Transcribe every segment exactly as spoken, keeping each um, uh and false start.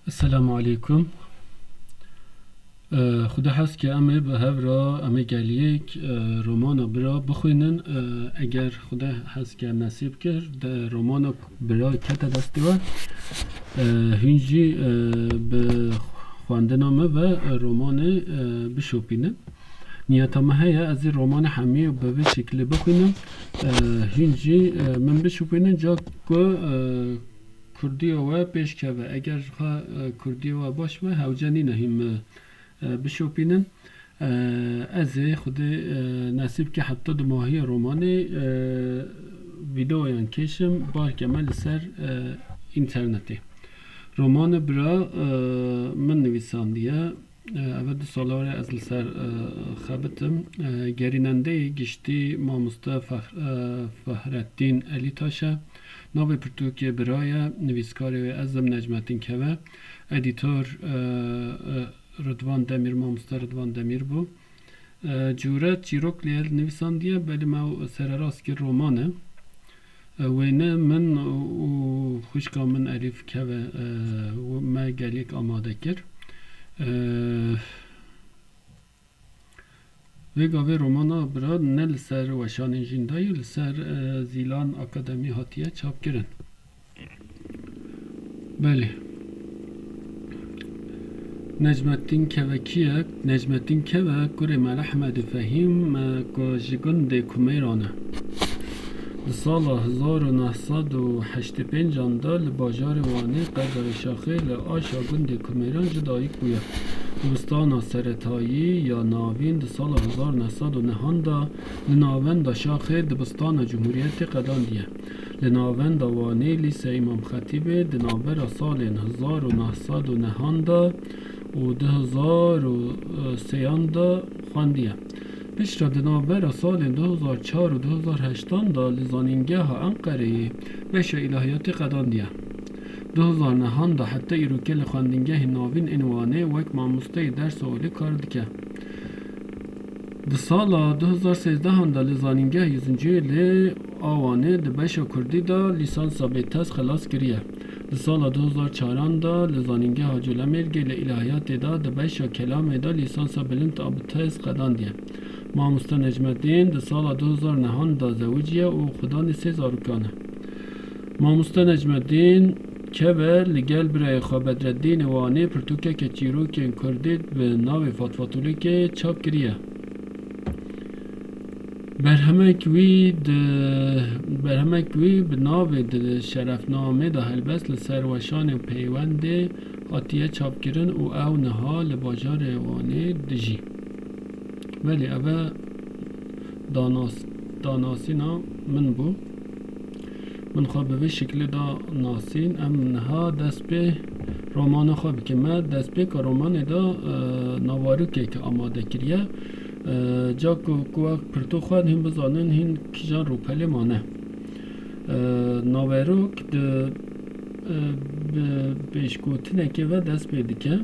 Selamu aleykum. Xwedê hez ke em ê bi hev re, em ê geliyek, e, romana Bira bixwînin. E, eger Xwedê hez ke nesîb kir, de romana Bira kete destê we. E, hûn jî, e, bi xwendina me ve, e, romanê, e, bişopînin. Niyeta me heye, ez ê romanê hemî bi vê şekilê bixwînim. E, hûn jî, e, min bişopînin, ca ku, e, Kurdiya we pêş keve. Eger xwe, e, Kurdiya we baş be, hewce nîne hîn me, e, bişopînin. E, ez ê Xwedê, e, nesîb ke heta dumahiya romanê, e, vîdeoyan kêşim, bar keme li ser, e, înternetê. Romanê Bira, e, min nivîsandiye. E, ev du sala re ez li ser, e, xebitim. E, gerînendeyê giştî mamoste Feh-, e, Fehrettîn Elîtaş e. Navê pirtûkê Bira ye. Nivîskarê wê ez im, Necmettin Keve. Edîtor, e, e, Ridvan Demîr, mamoste Ridvan Demîr bû. E, Cûret çîrok lê nivîsandiye, belê me ew sererast kir roman e. E, wêne min û xwişka min Elîf Keve, e, me gelek amade kir. E, vê gavê romana Bira ne li ser weşanên jîn de ye, li ser, e, Zîlan Akademî hatiye çapkirin. Belê. Necmettin Keve kî ye? Necmettin Keve kurê Mela Hemedê Fehîm, e, ku ji gundê Kumeyran e. Di sala hezar û neh sed û heştê pêncan de li bajarê Wanê, qezayê Şaxê, li aşa gundê Kumeyran ji dayik bûye. Dibistana seretayî ya navîn di sala hezar û neh sed û nehan de li navenda Şaxê dibistana Cumhuriyetê qedandiye. Li navenda Wanê Lîseya Îmam Xetîbê di navbera salên hezar û neh sed û nehan de û du hezar û sêyan de xwendiye. Piştre di navbera salên du hezar çar û du hezar heştan de li Zanîngeha Enqereyê beşa îlahiyatê qedandiye. Du hezar nehan de heta îroke li xwendingehên navîn ên Wanê wek mamosteyê dersa olî kar dike. Di sala du hezar sêzdehan de li Zanîngeha Yûzinciyê li a Wanê di beşa kurdî de lîsansa bêtez xilas kiriye. Di sala du hezar çaran de li Zanîngeha Colemêrgê li îlahiyatê de di beşa kelamê de lîsansa bilind a bi tez qedandiye. Mamoste Necmettin di sala du hezar nehan de zewiciye û xudanê sê zarokan e. Mamoste Necmettin Keve li gel birayê xwe Bedreddînê Wanê pirtûkeke çîrokên kurdî bi navê Fatfatûlekê çap kiriye. Berhemek wî di, berhemek wî bi navê di şerefnamê de helbest li ser weşanên peywendê hatiye çapkirin û ew niha li bajarê Wanê dijî. Belê, ev e danas-, danasîna min bû. Min xwe bi vê şekilê da nasîn. Em niha dest pê romana xwe bikin. Me destpêka romanê de, e, navarokek amade kiriye. E, ca ku, ku wek pirtûk xwend hîn bizanin hîn kîjan rûpelê mane. E, naverok di, e, bi pêşgotinekê ve dest pê dike.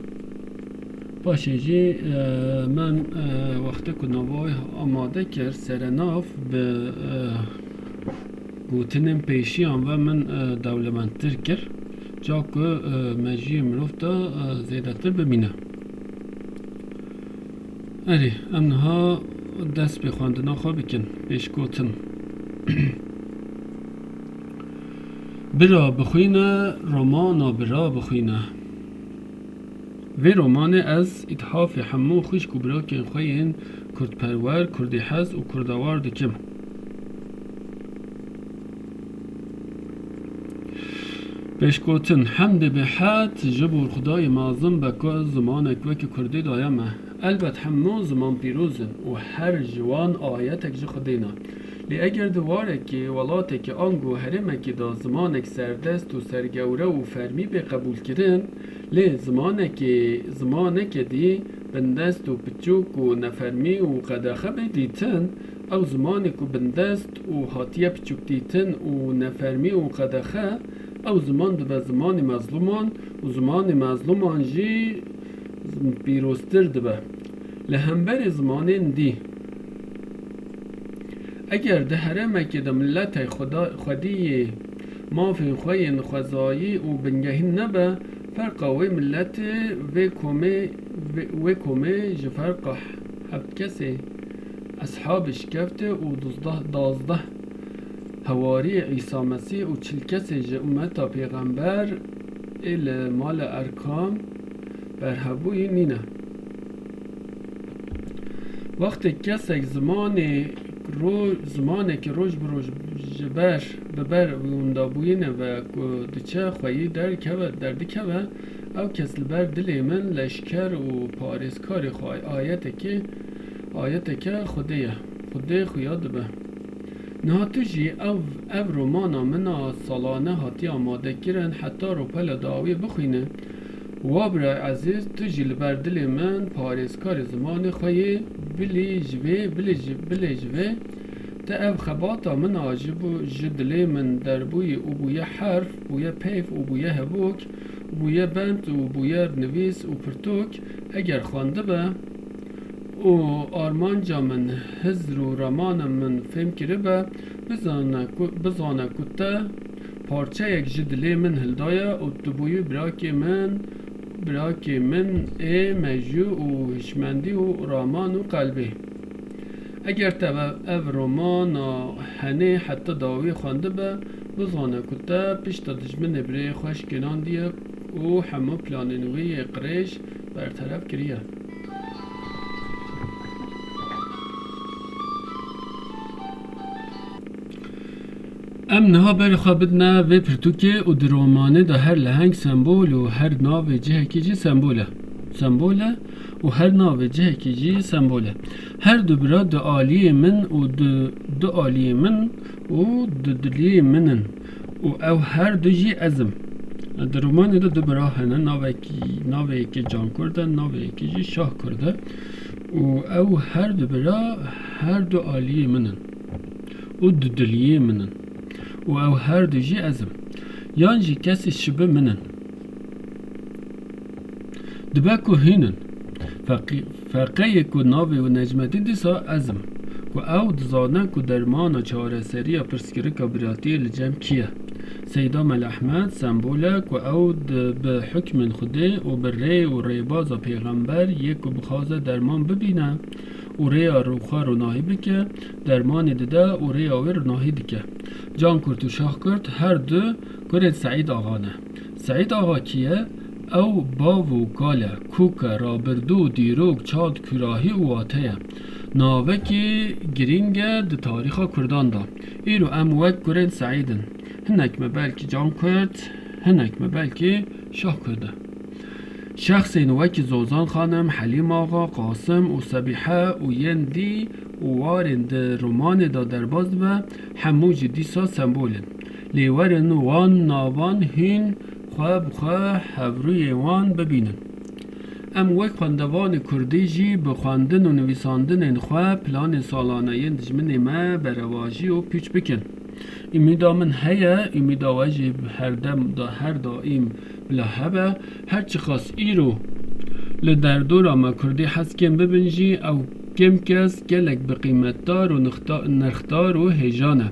Paşê jî, e, me, e, wextê ku navayê amade kir, serenav bi, e, gotinên pêşiyan ve min, e, dewlemendtir kir. Ca ku, e, mejiyê mirov de, e, zêdetir bimîne. Erê, em niha dest pê xwendina xwe bikin. Pêşgotin. Bira bixwîne, romana Bira bixwîne. Vê romanê ez îthafê hemû xwişk û birakên xwe yên kurdperwer, kurdîhez û kurdewar dikim. Pêşgotin, hemdê bêhed ji bo Xwedayê mezin be ku zimanek wekî kurdî daye me. Elbet hemû ziman pîroz in û her ji wan ayetek ji Xwedê ne. Lê eger di warekî, welatekî ango herêmekî de zimanek serdest û sergewre û fermî bê qebûlkirin, lê zimanekê, zimaneke dî bindest û piçûk û nefermî û qedexe bê dîtin, ew zimanê ku bindest û hatiye piçûk dîtin û nefermî û qedexe, ew ziman dibe zimanê mezlûman û zimanê mezlûman jî pîroztir dibe li hemberî zimanên dî. Eger di herêmekê de miletê xweda-, xwediyê mafên xwe yên xwezayî û bingehîn nebe, Ferqa wê miletê, wê komê, wê, wê komê ji ferqa heft kesê eshabê şikeftê û duzdeh, dazdeh hewariyê Îsa Mesîh û çil kesê ji ummeta pêxember ê li mala Erkam berhevbûyî nîne. Wextê kesek zimanê ro-, zimanekî roj bi roj ji ber, bi ber windabûyîne ve ku diçe xweyî derkeve, derdikeve, ew kes li ber dilê min leşker û parêzkarê xwe ayetekê, ayeteke Xwedê ye. Xwedê xuya dibe. Niha tu jî ev, ev romana min a salane hatiye amadekirin heta rûpela dawiyê bixwîne. Wa birayê ezîz, tu jî li ber dilê min parêzkarê zimanê xwe yî, bilî ji vê, bilî ji, bilê ji vê te ev xebata min a ji bo, ji dilê min derbûyî û bûye herf, bûye peyv û bûye hevok, bûye bend û bûye nivîs û pirtûk, eger xwendibe, û armanca min, hizr û remana min fêm kiribe, bizane ku, bizane ku te parçeyek ji dilê min hildaye û tu bûyî birakê min, birakê min ê mejû û hişmendî û raman û qelbê. Eger te ve-, ev romana henê heta dawî xwendibe, bizane ku te pişta dijminê birê xwe şikênandiye û hemû planên wî yê qirêj berteref kiriye. Em niha berê xwe bidine vê pirtûkê û di romanê de her leheng sembol û her navê cihekî jî sembol e. Sembol e û her navê cihekî jî sembol e. Her du bira du aliyê min û du, du aliyê min û du diliyê min in. Û ew her du jî ez im. Di romanê de du bira hene, navekî, navê yekê Can Kurd e, navê yekê jî Şah Kurd e. Û ew her du bira her du aliyê min in. Û du diliyê min in. Û ew her du jî ez im. Yan jî kesî şibi min in. Dibe ku hîn in. Feqî-, feqeyê ku navê wî Necmetîn dîsa ez im. Ku ew dizane ku dermana çareseriya pirsgirika biratiyê li cem kî ye. Seyda Mel Ehmed sembol e ku ew di, bi hukmên Xwedê û bi rê û rêbaza pêxember yê ku bixwaze derman bibîne û rêya ro-, xwe ronahî bike, dermanê dide û rêya wê ronahî dike. Can Kurt û Şah Kurt her du kurên Seîd Axa ne. Seîd Axa kî ye? Ew bav û kal e, kûk e, rabirdû û dîrok, çand, kûrahî û wate ye. Navekî girîng e di tarîxa Kurdan de. Îro em wek kurên Seîd in. Hinek me belkî Can Kurd, hinek me belkî Şah Kurd e. Şexsên wekî Zozan Xanim, Helîm Axa, Qasim û Sebîhe û yên dî û warên di romanê de derbas dibe, hemû jî dîsa sembol in. Lê werin wan navan hîn xwe bi xwe hevrûyê wan bibînin. Em wek xwendevanê kurdî jî bi xwendin û nivîsandinên xwe planên salane yên dijminê me berevajî û pûç bikin. Umîda min heye, umîda we jî her dem da, her daîm bila hebe. Her çiqas îro li derdora me kurdî heskên bibin jî, ew kêm kes gelek bi qîmetdar û nixta-, nirxdar û hêja ne.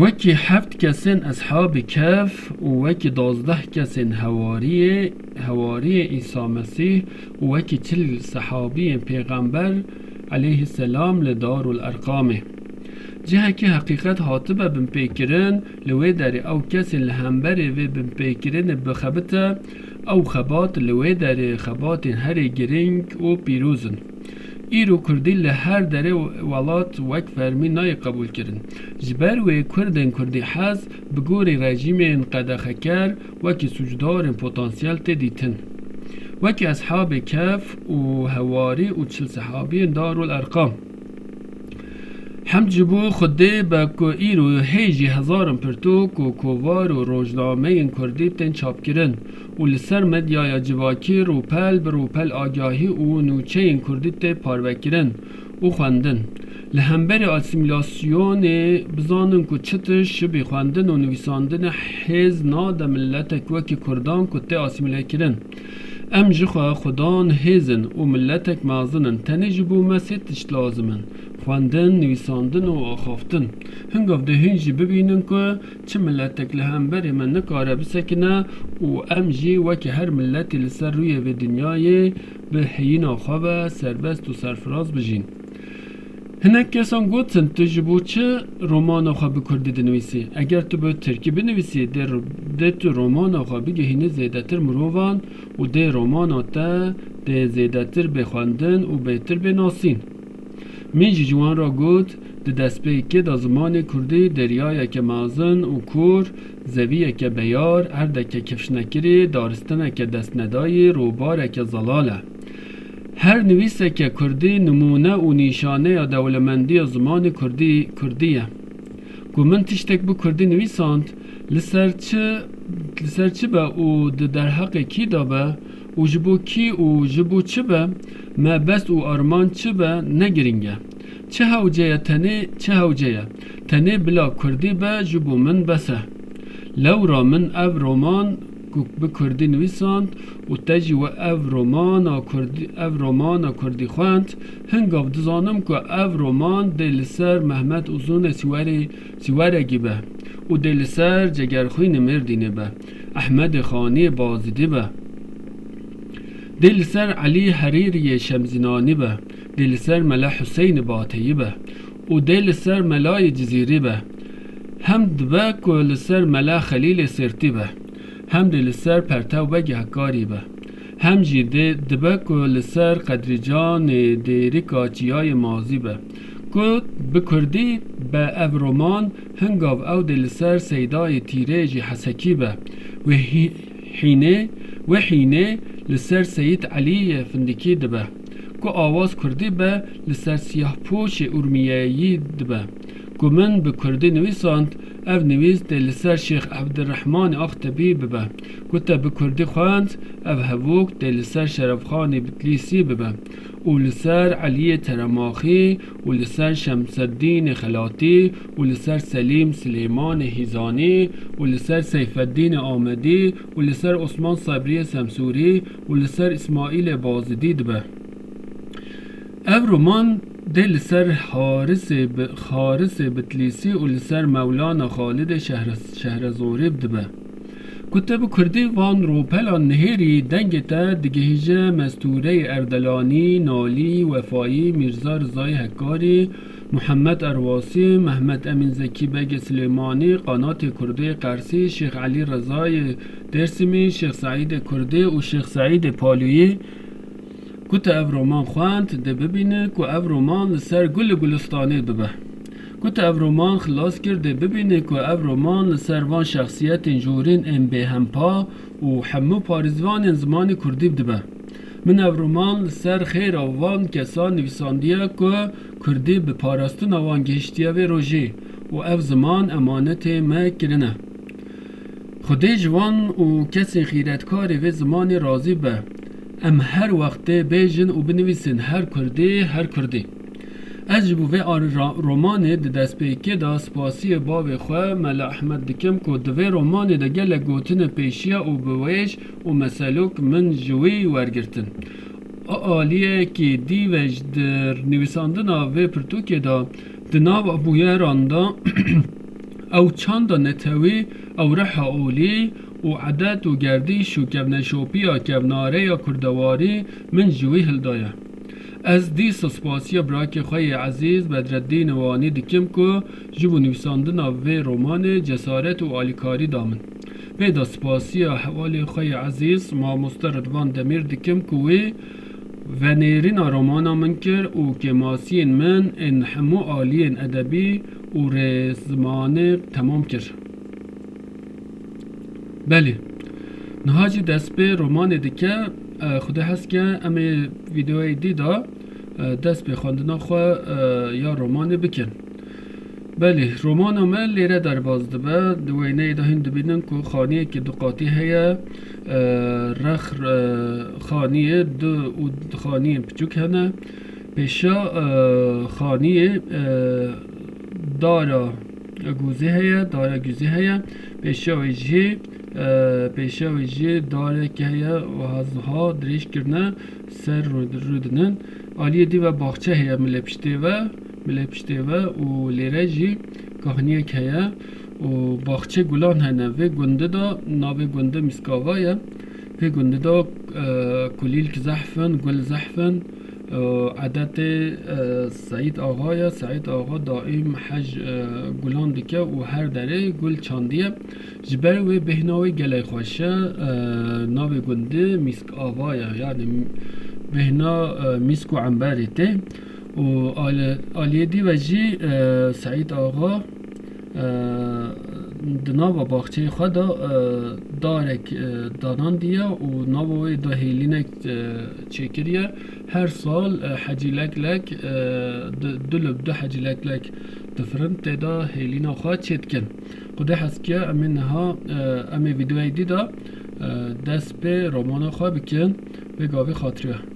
Wekî heft kesên Eshabî Kehf û wekî dazdeh kesên hewariyê, hewariyê Îsa Mesîh û wekî çil sehabiyên Pêxember aleyhisselam li Darul Erqamê. Cihekî heqîqet hatibe binpêkirin, li wê derê ew kesên li hemberê vê binpêkirinê bixebite, ew xebat li wê derê xebatên herî girîng û pîroz in. Îro kurdî li her derê welat wek fermî nayê qebûlkirin. Ji ber wê kurdên kurdîhez bi gorî rejîmên qedexeker wekî sûcdarên potansiyel tê dîtin. Wekî Eshabê Kehf û hewarî û çil sehabiyên Darul Erqam. Hemd ji bo Xwedê be ku îro hê jî hezaran pirtûk û kovar û rojnameyên kurdî tên çapkirin û li ser medyaya civakî rûpel bi rûpel agahî û nûçeyên kurdî tê parvekirin û xwendin. Li hemberî asîmîlasyonê bizanin ku çi tişt şibî xwendin û nivîsandinê hêz nade miletek wekî kurdan ku tê asîmîlekirin. Em jixwe xudan hêz in û miletek mezin in. Tenê ji bo me sê tişt lazim in. xwendin, nivîsandin û axaftin. Hingav dê hûn jî bibînin ku çi miletek li hemberî me nikare bisekine û em jî wekî her miletî li ser rûyê vê dinyayê bi heyîna xwe ve serbest û serfiraz bijîn. Hinek kesan gotin, tu ji bo çi romana xwe bi kurdî dinivîsî? Eger tu bi tirkî binivîsî, dê, dê tu romana xwe bigihînî zêdetir mirovan û dê romana te dê zêdetir bê xwendin û bêtir bê nasîn. Min jî ji wan re got, di destpêkê de zimanê kurdî deryayeke mezin û kûr, zeviyeke beyar, erdeke kifşnekirî, daristineke destnedayî, robareke zelal e. Her nivîseke kurdî nimûne û nîşaneya dewlemendiya zimanê kurdî, kurdî ye. Ku min tiştek bi kurdî nivîsand, li ser çi, li ser çi be û di derheqê kî de be û ji bo kî û ji bo çi be, mebest û armanc çi be, ne girîng e. Çi hewce ye tenê, çi hewce ye. Tenê bila kurdî be ji bo min bes e. Lewra min ev roman ku bi kurdî nivîsand û te jî we ev romana kurdî, ev romana kurdî xwend, hingav dizanim ku ev roman dê li ser Mehmet Uzunê Siwerê, Siweregî be û dê li ser Cegerxwînê Mêrdînê be, Ehmedê Xaniyê Bazîdî be. Dê li ser Elî Herîriyê Şemzînanî be, dê li ser Mele Huseynê Bateyî be û dê li ser Melayê Cizîrî be. Hem dibe ku li ser Mele Xelîlê Sêrtî be, hem dê li ser Pertew Begê Hekkarî be. Hem jî dê dibe ku li ser Qedrîcanê Dêrika Çiyayê Mazî be. Ku bi kurdî be ev roman, hingav ew dê li ser Seydayê Tîrêjî Hesekî be. Wê hî-, hînê, wê hînê li ser Seyîd Eliyê Findikî dibe. Ku awaz kurdî be li ser siyahpoşê Urmiyeyî dibe. Ku min bi kurdî nivîsand, ev nivîs dê li ser Şêx Evdirehmanê Axtebî bibe. Ku te bi kurdî xwend, ev hevok dê li ser Şerefxanê Bitlîsî bibe û li ser Eliyê Teremaxî û li ser Şemseddînê Xelatî û li ser Selîm Silêmanê Hîzanî û li ser Seyfeddînê Amedî û li ser Osman Sebriyê Semsûrî û li ser Îsmaîlê Bazidî dibe. Ev roman dê li ser Harisê bi-, Xarisê Bitlîsî û li ser Mewlana Xalidê Şehre-, Şehrezorî dibe. Ku te bi kurdî van ropelan nihêrî, dengê te digihîje Mestûreyê Erdelanî, Nalî, Wefayî, Mîrza Rizayê Hekkarî, Muhammed Erwasî, Mehmet Emîn Zekî Begê Silêmanî, Qanatê Kurdê Qersî, Şêx Elî Rezayê Dêrsimî, Şêx Seîdê Kurdî û Şêx Seîdê Palûyî. Ku te ev roman xwend, dê bibîne ku ev roman li ser Gul û Gulistanê dibe. Ku te ev roman xilas kir, dê bibîne ku ev roman li ser van şexsiyetên jorîn ên bêhempa û hemû parêzvanên zimanê kurdî dibe. Min ev roman li ser xêra van kesan nivîsandiye ku kurdî bi parastina wan gihiştiye vê rojê û ev ziman emanetê me kirine. Xwedê ji wan û kesên xîretkarê vê zimanê razî be. Em her wext dê bêjin û binivîsin, her kurdî, her kurdî. Ez ji bo vê ar-, ra-, romanê di destpêkê de spasiyê bavê xwe Mela Ehmed dikim ku di vê romanê de gelek gotinê pêşiya û biwêj û meselok min ji wî wergirtin. A aliyekî dî ve ji di nivîsandina vê pirtûkê de di nava bûyeran de ew çanda netewî, ew reha olî û edet û gerdîş û kevneşopiya kevnareya kurdewarî min ji wî hildaye. Ez dîsa spasiya birakê xwe yê ezîz Bedreddînê Wanî dikim ku ji bo nivîsandina vê romanê cesaret û alîkarî da min. Pê de spasiya hevalê xwe yê ezîz mamoste Ridvan Demîr dikim ku wî venêrîna romana min kir û kêmasiyên min ên hemû aliyên edebî û rêzimanê temam kir. Belê. Niha jî dest pê romanê dike, e, Xwedê hez ke em ê vîdeoyê dî de, e, dest pê xwendina xwe, e, ya romanê bikin. Belê, romana me lêre derbas dibe. Di weyneyê de hîn dibînin ku xaniyekî du qatî heye, e, rex, e, xaniyê du û xaniyên piçûk hene. Pêşa, e, xaniyê, e, dara gûzê heye, dara gûzê heye. Pêşa wê jî, e, pêşa wê jî darek heye, wiha ziha dirêj kirine, ser rû-, rûdinin. Aliyê dî ve baxçe heye milê piştê ve. Bilê piştê ve û lêre jî kahniyek heye û baxçê gulan hene. Vê gundî de navê gundî Mîskava ye. Vê gundî de, e, kulîlk zehf in, gul zehf in. E, edetê, e, Seîd Axa ye. Seîd Axa daîm hej, e, gulan dike û her derê gul çandiye. Ji ber wê bêhna wê gelek xweş e. E, navê gundî Mîskava ye. Yanî bêhna, e, mîsk û emberê tê. Û alê-, aliyê dî ve jî, e, Seîd Axa, e, di nava baxçeyê xwe de, e, darek, e, danandiye û nava wê de hêlînek, e, çêkiriye. Her sal, e, hecî leklek, e, du, du lib du hecî leklek difirin, tê de hêlîna xwe çêdikin. Xwedê hez ke em ê niha, e, em ê vîdeoyê dî de, e, dest pê romana xwe bikin. Vê gavê xatirê we.